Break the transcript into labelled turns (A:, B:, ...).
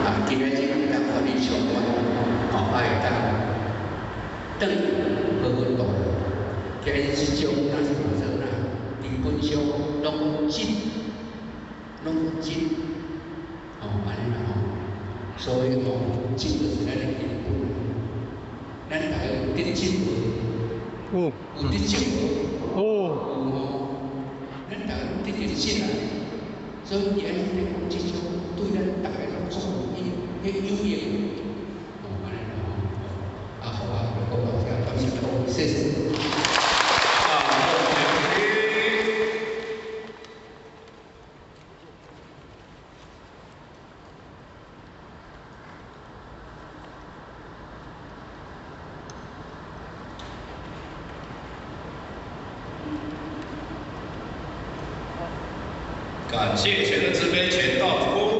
A: 啊，今仔日會當予你相關，吼，啊會當轉去好好度。今日這種若是叫做哪，基本上攏講質，攏講質，吼，按呢啦吼。所以吼，質就是咱的根本。咱逐家有得質無？
B: 有。
A: 有得質無？
B: 有。
A: 有吼。咱逐家攏得著質啊。所以伊按呢咧講，這種對咱逐家攏總有彼有益。吼，按呢啦吼。啊好啊，就講到遮，感謝各位，謝謝。
C: 啊，謝謝。感謝全能慈悲全道主公。